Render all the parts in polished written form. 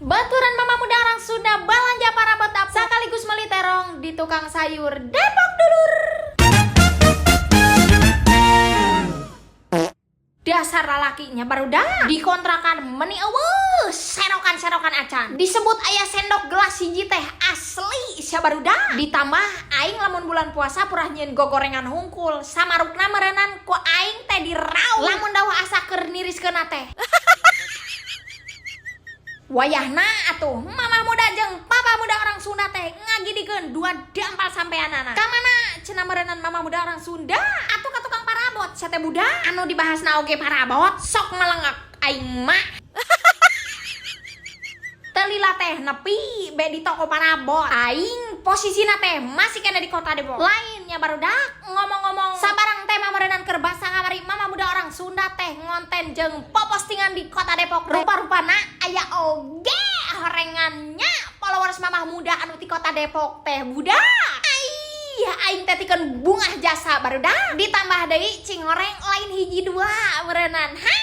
Baturan mama muda orang Sunda balanja parabot sekaligus meuli terong di tukang sayur Depok, dulur. Dasar lalakinya, barudak, dikontrakan meni euweuh serokan-serokan acan. Disebut aya sendok gelas hiji teh, asli sia, barudak. Ditambah aing lamun bulan puasa purah nyieun gogorengan hungkul, samarukna meureunan ku aing teh dirau. Lamun dawah asa keur niriskeunna teh. Wayahna atuh mamah muda jeung papa muda orang Sunda teh ngagidikeun dua dampal sampeanana. Ka mana cenah meureunan mama muda orang Sunda? Atuh ka tukang parabot sia teh, budak. Anu dibahasna oge parabot, sok melengak aing mah. Teu lila teh nepi be di toko parabot. Aing posisina teh masih kena di kota Depok. Lainnya, barudak, ngomong-ngomong sabarang tema meureunan keur basa kamari mama muda orang Sunda teh ngonten jeung popostingan di kota Depok. Rupa-rupana aya oge horengannya followers mamah muda anu ti kota Depok teh, budak. Iya, aing teh tikeun bungah jasa, barudak. Ditambah deui cingoreng lain hiji dua meureunan. Hah,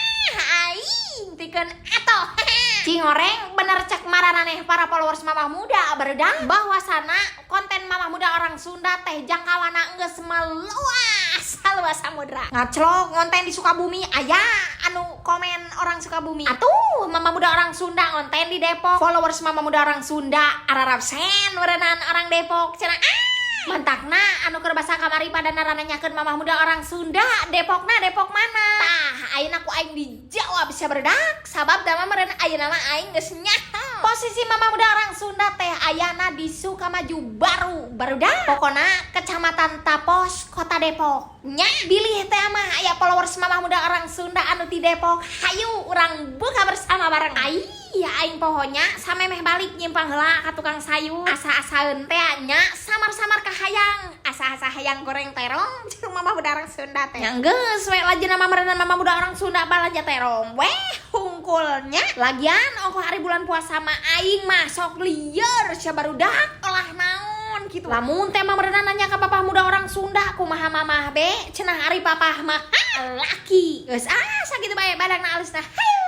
aing tikeun atoh. Cingoreng bener cek maraneh para followers mamah muda, barudak, bahwasana konten mamah muda orang Sunda teh jangkauanna geus meluas saluas samudra. Ngaclok ngonten di Sukabumi aya anu komen orang Sukabumi. Atuh mama muda orang Sunda ngonten di Depok, followers mama muda orang Sunda ararapsen meureunan orang Depok cenah. Ah, mantakna anu keur basa kamari pada narananyakeun mamah muda orang Sunda Depokna Depok mana, tah ayeuna ku aing dijawab bisa, barudak, sabab dama meureun ayeuna mah aing geus nyaho posisi mama muda orang Sunda teh ayana di Sukamaju Baru, barudak, pokona Kecamatan Tapos, Kota Depok nya. Bilih teh mah aya followers mama muda orang Sunda anu ti Depok, hayu urang buka bersama bareng. Ai ya aing pohonya samemeh balik nyimpang heula ka tukang sayur, asa-asaeun teh nya, samar-samar kahayang, asa-asa hayang goreng terong jeung mama muda orang Sunda teh. Nya geus we lajeng mama meureunan mama muda orang Sunda balanja terong weh hungkulnya. Lagian ongkoh hari bulan puasa mah aing mah sok lieur sia, barudak, olah naon gitu. Lamun teh mah meureunan nanya ka papa muda orang Sunda, kumaha mamah be cenah, ari papah mah laki. Geus ah, sakitu bae badangna alisna. Hayu.